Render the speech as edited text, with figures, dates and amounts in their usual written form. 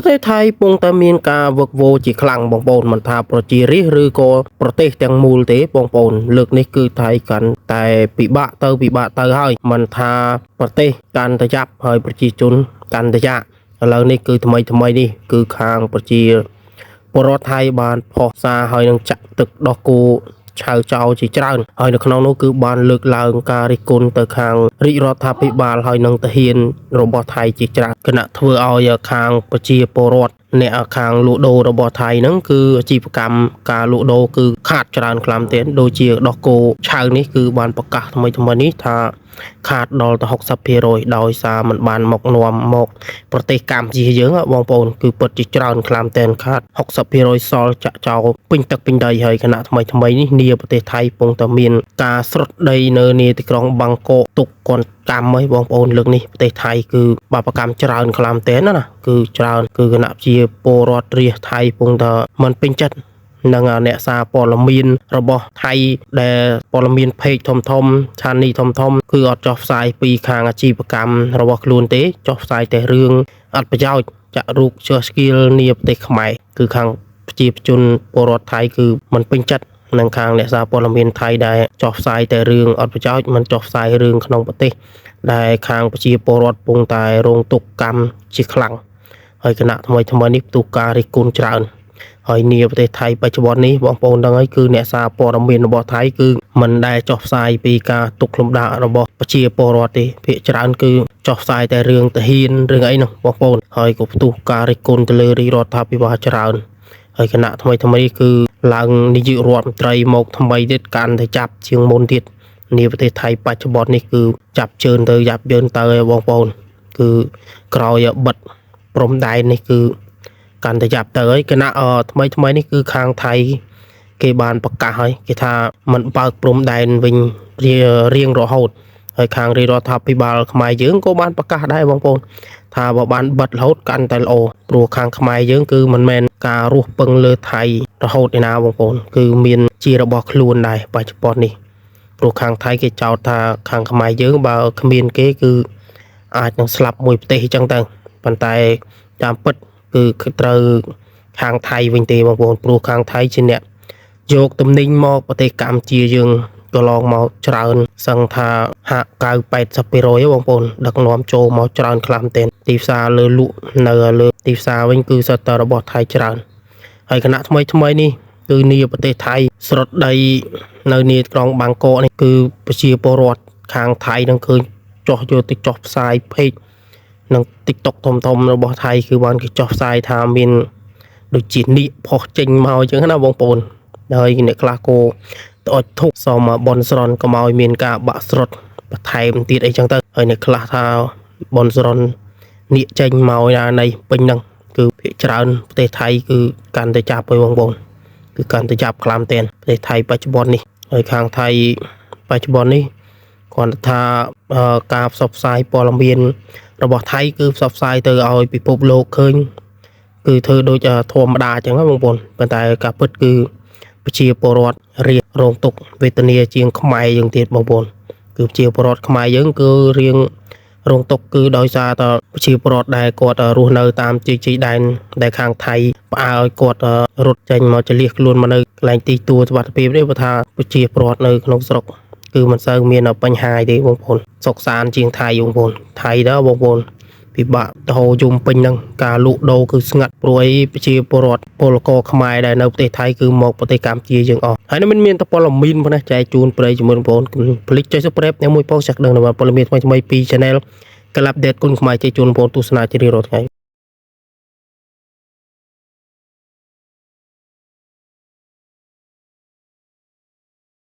ប្រទេសថៃពងតែមានការវឹកវរជាខ្លាំងបងប្អូនមិនថាប្រជារាស្ត្រឬក៏ប្រទេសទាំងមូលទេបងប្អូនលើកនេះគឺថៃកាន់តែពិបាកទៅពិបាកទៅហើយមិនថាប្រទេសកាន់តែយ៉ាប់ហើយប្រជាជនកាន់តែយ៉ាក់ឥឡូវនេះគឺថ្មីថ្មីនេះគឺខាងប្រជាពលរដ្ឋថៃបានផុសសារហើយនឹងចាក់ទឹកដោះគោឆៅចោលជាច្រើនហើយនៅក្នុងនោះគឺបានលើកឡើងការរិះគន់ទៅខាងរាជរដ្ឋាភិបាលហើយនឹងទាហានរបស់ថៃជាច្រើនគណៈធ្វើឲ្យខាងប្រជាពលរដ្ឋអ្នកខាងលក់ដូររបស់ថៃហ្នឹងគឺអាជីវកម្មការលក់ដូរគឺខាតច្រើនខ្លាំងទៀតដូចជាដោះគោឆៅនេះគឺបានប្រកាសថ្មីថ្មីនេះថាខាតដល់ទៅ60%ដោយសារมันបានមកនាំមកប្រទេសកម្ពុជាយើងបងប្អូនគឺពិតជាច្រើនខ្លាំងតែនខាត60%សល់ចាក់ចោលពេញទឹកពេញដីហើយគណៈថ្មីថ្មីនេះនាប្រទេសថៃពងតែមានការស្រុតដីនៅនាទីក្រុងបាងកកទុកកនកម្មហើយបងប្អូនលើកនេះប្រទេសថៃគឺបាបកម្មច្រើនខ្លាំងតែនណាគឺច្រើនគឺគណៈជាពលរដ្ឋរាស្ត្រថៃពងតែមិនពេញចិត្ត និងអ្នកសារព័ត៌មានរបស់ថៃដែលព័ត៌មានเพจធំធំឆានីធំធំគឺអត់ចោះផ្សាយពីខាងអាជីវកម្មរបស់ខ្លួនទេចោះផ្សាយតែរឿងអត់ប្រយោជន៍ចាក់រូបជះស្គៀលនាប្រទេសខ្មែរគឺខាងប្រជាជនពលរដ្ឋថៃគឺមិនពេញចិត្តនឹងខាងអ្នកសារព័ត៌មានថៃដែលចោះផ្សាយតែរឿងអត់ប្រយោជន៍មិនចោះផ្សាយរឿងក្នុងប្រទេសដែលខាងប្រជាពលរដ្ឋពងតែរងទុក្ខកម្មជាខ្លាំងហើយគណៈថ្មីថ្មីនេះផ្ទុះការរិះគន់ច្រើន ហើយនាប្រទេសថៃបច្ចុប្បន្ននេះបងប្អូនដឹងហើយគឺអ្នកសារព័ត៌មានរបស់ថៃគឺមិនដែលចុះផ្សាយពីការទុកលំដាករបស់ប្រជាពលរដ្ឋទេភាគច្រើនគឺចុះផ្សាយតែរឿងទាហានរឿងអីនោះបងប្អូនហើយក៏ផ្ទុះការរិះគន់ទៅលើរាជរដ្ឋាភិបាលច្រើនហើយគណៈថ្មីថ្មីនេះគឺឡើងនាយករដ្ឋមន្ត្រីមកថ្មីទៀតកាន់តែចាប់ជាងមុនទៀតនាប្រទេសថៃបច្ចុប្បន្ននេះគឺចាប់ជើងទៅយ៉ាប់យឺនទៅហើយបងប្អូនគឺក្រោយបិទព្រំដែននេះគឺ កាន់តែយ៉ាប់ទៅហើយគណៈថ្មីថ្មីនេះគឺខាងថៃគេបានប្រកាសហើយគេថាมันបើកព្រំដែនវិញរៀរៀងរហូតហើយខាងរាជរដ្ឋាភិបាលខ្មែរយើងក៏បានប្រកាសដែរបងប្អូនថាបើបានបិទរហូតកាន់តែល្អព្រោះខាងខ្មែរយើងគឺមិនមែនការរស់ពឹងលើថៃរហូតឯណាបងប្អូនគឺមានជារបស់ខ្លួនដែរបច្ចុប្បន្ននេះព្រោះខាងថៃគេចោទថាខាងខ្មែរយើងបើគ្មានគេគឺអាចនឹងស្លាប់មួយប្រទេសអញ្ចឹងទៅប៉ុន្តែតាមពិត គឺត្រូវខាងថៃវិញទេបងប្អូនព្រោះខាងថៃជាអ្នកយកទំនិញមកប្រទេសកម្ពុជាយើងកន្លងមកច្រើនសឹងថាហាក់9 80%បងប្អូនដឹកនាំចូលមកច្រើនខ្លាំងមែនទែនទីផ្សារលើលក់នៅលើទីផ្សារវិញគឺសុទ្ធតែរបស់ថៃច្រើនហើយគណៈថ្មីថ្មីនេះគឺនាប្រទេសថៃស្រុតដីនៅនាក្រុងបាងកកនេះគឺប្រជាពលរដ្ឋខាងថៃនឹងឃើញចោះយកទៅចោះផ្សាយ page និង TikTok ធំធំៗរបស់ថៃគឺបានគេចោះផ្សាយថាមានដូចជានាគផុសចេញមកអញ្ចឹងណាបងប្អូនហើយអ្នកខ្លះក៏ត្អុចធុកសមបនស្រន់កុំឲ្យមានការបាក់ស្រុតបន្ថែមទៀតអីចឹងទៅហើយអ្នកខ្លះថាបនស្រន់នាគចេញមកណានៃពេញហ្នឹងគឺភាគច្រើនប្រទេសថៃគឺកាន់តែចាប់ហើយបងប្អូនគឺកាន់តែចាប់ខ្លាំងមែនប្រទេសថៃបច្ចុប្បន្ននេះហើយខាងថៃបច្ចុប្បន្ននេះគ្រាន់តែថាការផ្សព្វផ្សាយព័ត៌មាន របស់ថៃគឺផ្សព្វផ្សាយទៅឲ្យពិភពលោកឃើញគឺធ្វើដូចធម្មតាអញ្ចឹងណាបងប្អូនប៉ុន្តែការពិតគឺប្រជាពលរដ្ឋរៀបរងទុក្ខវេទនាជាងខ្មែរយើងទៀតបងប្អូនគឺប្រជាពលរដ្ឋខ្មែរយើងគឺរៀងរងទុក្ខគឺដោយសារតែប្រជាពលរដ្ឋដែលគាត់រស់នៅតាមជីកជីដែនដែលខាងថៃផ្អើឲ្យគាត់រត់ចេញមកចលៀសខ្លួនមកនៅកន្លែងទីទួលសុវត្ថិភាពនេះព្រោះថាប្រជាពលរដ្ឋនៅក្នុងស្រុកគឺមិនសូវមានបញ្ហាទេបងប្អូនសុខសាន្តជាងថៃបងប្អូនថៃដល់បងប្អូន ពិបាកទៅហូរយំពេញហ្នឹងការលក់ដូរគឺស្ងាត់ព្រោះអីប្រជាពលរដ្ឋពលករខ្មែរដែលនៅប្រទេសថៃគឺមកប្រទេសកម្ពុជាយើងអស់ហើយនេះមិនមានតែព័ត៌មានប៉ុណ្ណេះចែកជូនប្រិយជាមួយបងប្អូនកុំភ្លេចចុច Subscribe និងមួយផងចាក់ដឹងនៅព័ត៌មានថ្មីៗពី Channel ក្លាប់ដេតគុណខ្មែរចែកជូនបងប្អូនទស្សនាជារៀងរាល់ថ្ងៃ។